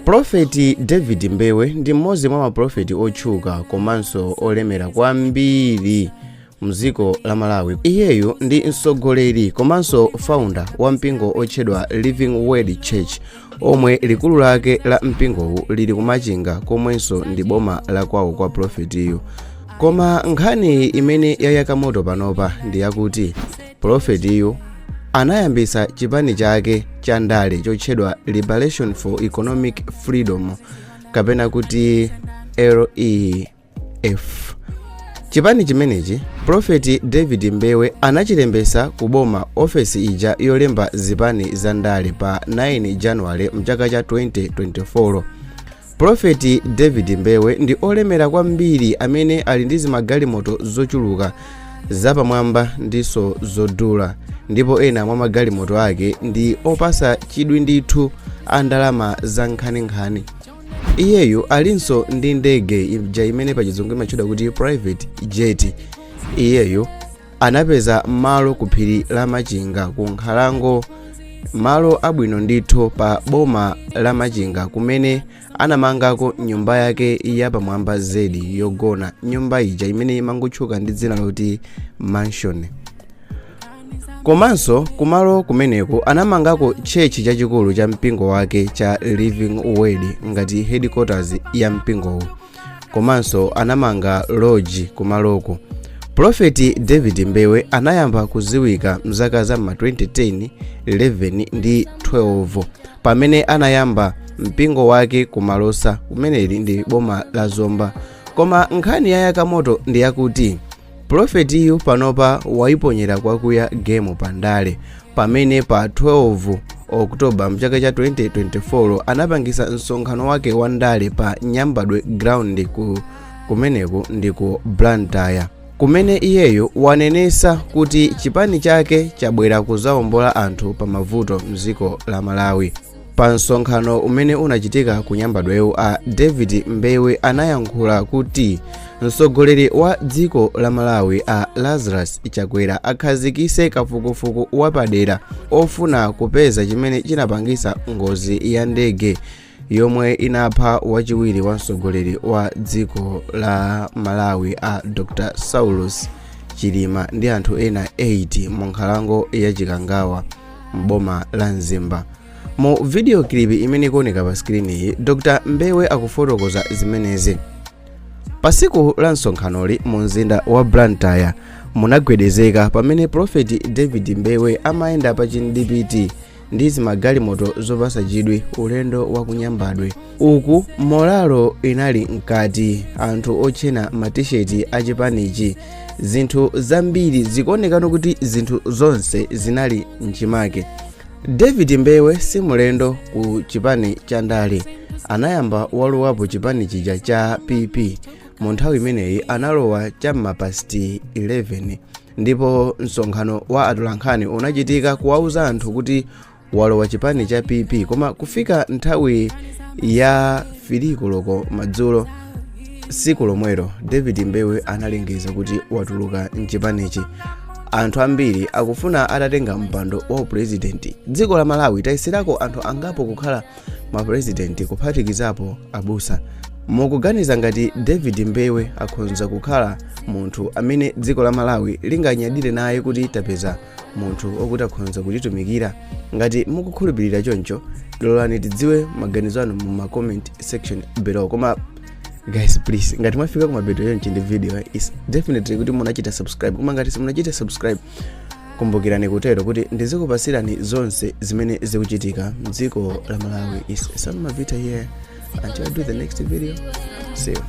Profeti David Mbewe ndi mmodzi mwa maprofeti otchuka komanso olemera kwambiri mdziko la Malawi. Iyeyu ndi mtsogoleri komanso founder wa mpingo otchedwa Living Word Church, omwe likulu lake la mpingowu lili kumachinga, komwenso ndi boma la kwawo kwa profetiyu. Koma nkhani imene yayaka moto panopa ndi yakuti profetiyu anayambisa chipani chake cha ndale chotchedwa Liberation for Economic Freedom, kapena kuti LEF. Chipani chimenechi Profeti David Mbewe anachilembesa ku boma, ofesi ija yolemba zipani za ndale, pa 9 Januwale mchaka cha 2024. Profeti David Mbewe ndi olemera kwambiri amene ali ndi zimagalimoto zochuluka zapamwamba ndiso zodula, ndipo ena mwa magalimoto ake ndi opasa chidwi ndithu, a ndalama za nkhaninkhani. Iyeyu alinso ndi ndege ija imene pachizungu imatchedwa kuti private jet. Iyeyu anapeza malo ku phiri la Machinga, ku nkhalango, malo abwino ndithu pa boma la Machinga, kumene anamangako nyumba yake yapamwamba zedi yogona, nyumba ija imene imangotchuka ndi dzina loti mansion. Komanso kumalo kumeneko anamangako church chachikulu cha mpingo wake cha Living Word ngati headquarters ya mpingowu, komanso anamanga lodge kumaloko. Profeti David Mbewe anayamba kuziwika mzaka za ma 2010, 11 ndi 12, pamene anayamba mpingo wake kumalosa, kumeneli ndi boma la Zomba. Koma nkhani yayaka moto ndi yakuti profetiyu panopa wayiponyera kwakuya game pandale, pamene pa 12 Oktoba mchaka cha 2024 anapangisa msonkhano wake wa ndale pa Nyambadwe Ground, ku kumeneku ndi ku Blantyre, kumene iyeyo wanenesa kuti chipani chake chabwera kuzawombola anthu pa mavuto mdziko la Malawi. Pa msonkhano umene unachitika ku Nyambadwewu, a David Mbewe anayankhula kuti mtsogoleri wa dziko la Malawi a Lazarus Chakwera akhazikise kafukufuku wapadera ofuna kupeza chimene chinapangisa ngozi ya ndege yomwe inapha wachiwiri wa mtsogoleri wa dziko la Malawi a Dr Saulus Chilima ndi anthu ena 8 mu nkhalango ya Chikangawa mboma la Mzimba. Mu video clip imene ikuoneka pa screen iyi, Dr Mbewe akufotokoza zimenezi. Pa tsiku la msonkhanoli, mu mzinda wa Blantyre munagwedezeka pamene Profeti David Mbewe amayenda pa chindipiti ndi zimagalimoto zopasa chidwi ulendo wa kunyambadwe uku. Morale inali mkati, anthu otchena matisheti achipanichi, zinthu zambiri zikuonekano kuti zinthu zonse zinali mchimake. David Mbewe si mulendo ku chipani cha ndale. Anayamba walowapo chipani chija cha PP. Mu nthawi imeneyi analowa cham'ma past 11, ndipo msonkhano wa atolankhani unachitika kuwauza anthu kuti walowa chipani cha PP. Koma kufika nthawi ya 3 koloko madzulo tsiku lomwelo, David Mbewe analengeza kuti watuluka mchipanichi. Anthu ambiri akufuna atatenga mpando wa upurezidenti. Dziko la Malawi tayesirako anthu angapo kukhala mapurezidenti, kuphatikizapo abusa. Mukuganiza ngati David Mbewe akhonza kukhala munthu amene dziko la Malawi linganyadire naye kuti tapeza munthu okuti akhonza kutitumikira? Ngati mukukhulupirira choncho, lolani tidziwe maganizo anu mu ma comment section below. Koma guys, please, ngati mwafika kumapeto yonchi ndi video, is definitely kuti munachita subscribe. Koma ngati simunachita subscribe, kumbukirani kutero kuti ndizikupasirani zonse zimene zikuchitika mdziko la Malawi. Is Sam Mavita here. Until I do the next video, see you.